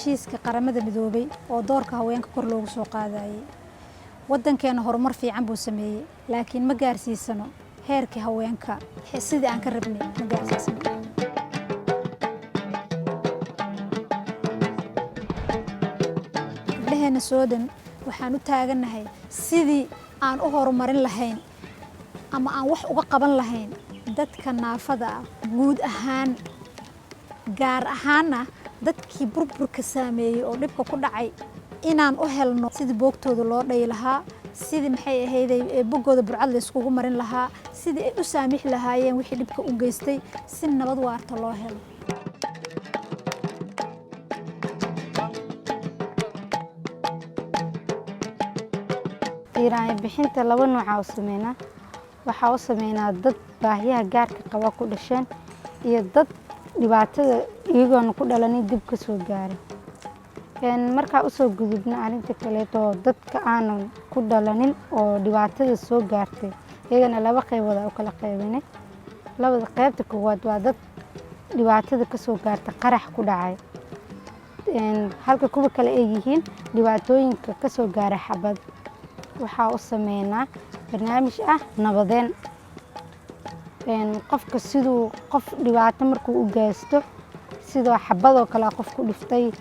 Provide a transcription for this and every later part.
Heshiiska Qaramada Midoobay oo doorka haweenka kor loogu soo qaadayay. Waddankeena horumar fiican buu sameeyey, laakiin ma gaarsiisano heerkii haweenka sidii aan ka rabnay, ma gaarsiisano. Gabdhaheena Soodan waxaan u taagannahay sidii aan u horumarin lahayn ama aan wax uga qaban lahayn dadka naafada ah guud ahaan, gaar ahaana dadkii burburka saameeyey oo dhibka ku dhacay, inaan u helno sidii boogtooda loo dhayi lahaa, sidii, maxay ahayday, boggooda burcad la iskugu marin lahaa, sidii ay u saamixi lahaayeen wixii dhibka u geystay, si nabad waarta loo helo. Tiiraanyo bixinta laba nooca u sameynaa. Waxaa u sameynaa dad baahiyaha gaarka qaba ku dhasheen iyo dad dhibaatada iyagoona ku dhalanin dib ka soo gaaray. Markaa usoo gudubna arrinta kaleeto oo dadka aanan ku dhalanin oo dhibaatada soo gaartay, iyagana laba qaybood aa u kala qaybinay. Labada qaybta koowaad waa dad dhibaatada kasoo gaarta qarax ku dhacay, halka kuwa kale ay yihiin dhibaatooyinka kasoo gaara xabad. Waxaa u sameynaa barnaamij ah nabadeen. Qofka siduu qof dhibaato markuu u geysto, sidoo xabadoo kale qof ku dhiftay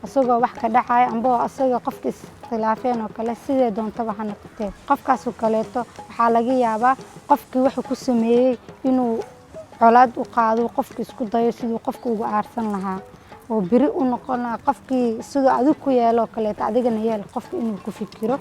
isagoo wax ka dhacaya amba asaga qofka iskhilaafeen oo kale, sidee doontaba ha noqotee, qofkaasoo kaleeto waxaa laga yaabaa qofkii wuxuu ku sameeyey inuu colaad u qaado, qofka isku dayo siduu qofka uga aarsan lahaa oo beri u noqon lahaa qofkii siduu adig ku yeeloo kaleeto adigana yeel, qofka inuu ku fikiro.